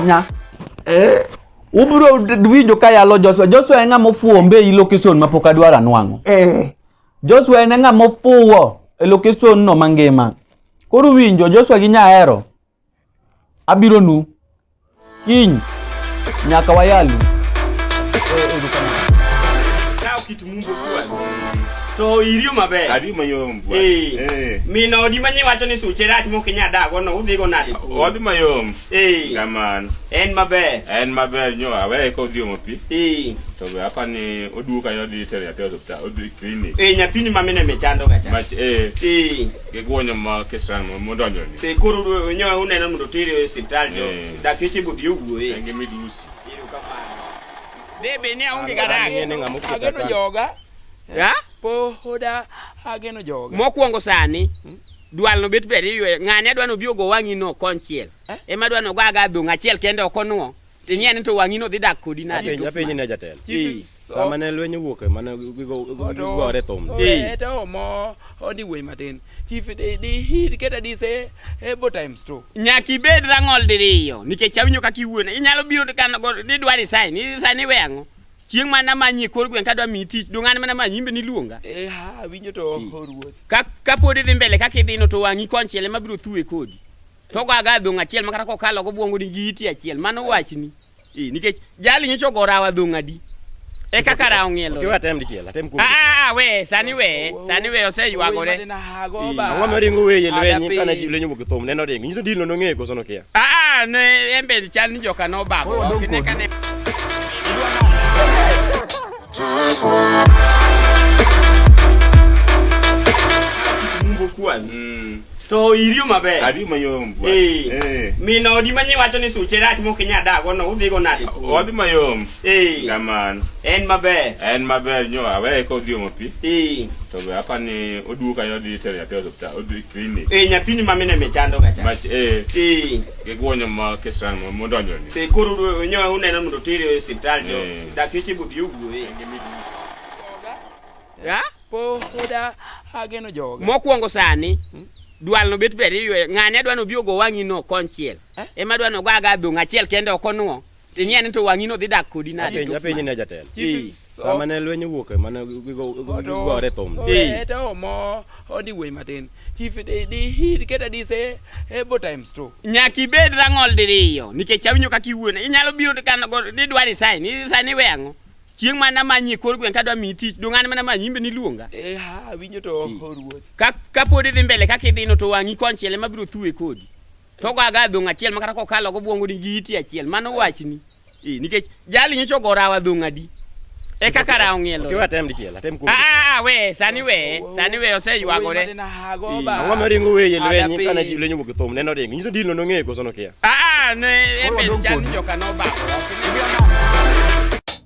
Nya. Ubiro winjo ka yalo Joshua. Joshua en ng'ama ofuwo mbe i location ma pok adwaro anwang'o. Joshua en ng'ama ofuwo e location no mangima. Koro winjo Joshua gi Nyahero abiro nu kiny nyaka wayalu. Kaw kit mumbo kwani. To iriyo maber. Adhi mayom bwana. Eh. Eh. Min odi ma nyiwacho ni suche rach mok inyal dago no udhigo nade? Odhi mayom. Eh. Kamano. En maber. En maber nyo aweye ka odhi omo pi. Eh. To be apa ni oduogo kanyo odhi tero nyathi e osiptal, odhi clinic. Eh nyathini ma mine mechando ga cha. Mach eh Eh. giguonyo ma kisran modonjo ni. Eh koro nyo uneno mondo otere e osiptal to Eh. dakteche bo bi owuoye. En gi midusi. Erokamano. Debe ni aonge ga dak. Ang'e ng'ama oketa Ageno ka. joga. Ha? Poda ageno joga. Mokwongo sani dwal no bet ber iywe ng'ani adwa no bi ogo wang'i no konchiel. Ema adwa no go aga dhong' achiel kende ok onwo. Ting'e ni to wang'i no dhi dak kodi nade. Apenj apenji ne jatelo. Eh. Sama ne lweny owuok e mane gigore thum. Eh. To mo odi wuoyi matin. Chief di di hit keta di se ebo times two. Nyaka ibed rang'ol diriyo nikech awinjo kaka iwuoyo. Inyalo biro to kan go ni dwa resign, ni resign iwe ang'o? Chieng' mana manyi e kor gweng' kadwa miyi tich, dong' an mana manyi in be niluonga. Eh ha awinjo to ruoth. Ka kapod idhi mbele kaka idhino to wang'i konchiel ema biro thuwe kodi. To go aga dhong' achiel ma kata kokalo gobwongo ni gi iti achiel, mano wachni. Eh, nikech jali nyocha ogo rawa dhong' adi? E kaka rawo ng'ielo. Ok iwe atem dichiel, atem kuom. Ah, ah, ah, we, sani we, sani we oseywagore. Wuoyi matin ago ba. Ang'o moringo weye Ada lweny kane piny. lweny owuok e thum ne noringo. Nyiso dilo nong'eyo koso nokia. Ah, ah, ne en be chal ni joka nobago. Koro Ok ne wadong' kane Mumbo kwani. To iriyo maber. Adhi mayom bwana. Eh. Eh. Min odi ma nyiwacho ni suche rach mok inyal dago no udhigo nade? Odhi mayom. Eh. Kamano. En maber. En maber nyo aweye ka odhi omo pi. Eh. To be apa ni oduogo kanyo odhi tero nyathi e osiptal, odhi clinic. Eh nyathini ma mine mechando ga cha. Mach eh Eh. giguonyo ma kisran modonjo ni. Eh koro nyo uneno mondo otere e osiptal to Eh. dakteche bo bi owuoye. En gi midusi. Ha? Poda ageno joga. Mokwongo sani dwal no bet ber iywe ng'ani adwa no bi ogo wang'i no konchiel. Ema adwa no go aga dhong' achiel kende ok onwo. Ting'e ni to wang'i no dhi dak kodi nade. Apenj apenji ne jatelo. Eh. Sama ne lweny owuok e mane gigore thum. Eh. To mo odi wuoyi matin. Chief di di hit keta di se ebo times two. Nyaka ibed rang'ol diriyo nikech awinjo kaka iwuoyo. Inyalo biro to kan go ni dwa resign, ni resign iwe ang'o? Chieng' mana manyi e kor gweng' kadwa miyi tich, dong' an mana manyi in be niluonga. Eh ha awinjo to ruoth. Ka kapod idhi mbele kaka idhino to wang'i konchiel ema biro thuwe kodi. To go aga dhong' achiel ma kata kokalo gobwongo ni gi iti achiel, mano wachni. Eh, nikech jali nyocha ogo rawa dhong' adi? E kaka rawo ng'ielo. Ok iwe atem dichiel, atem kuom. Ah, ah, ah, we, sani we, sani we oseywagore. Wuoyi matin ago ba. Ang'o moringo weye Ada lweny kane piny. lweny owuok e thum ne noringo. Nyiso dilo nong'eyo koso nokia. Ah, ah, ne en Koro be wadong' chal ni kodi. joka nobago. Ok ne-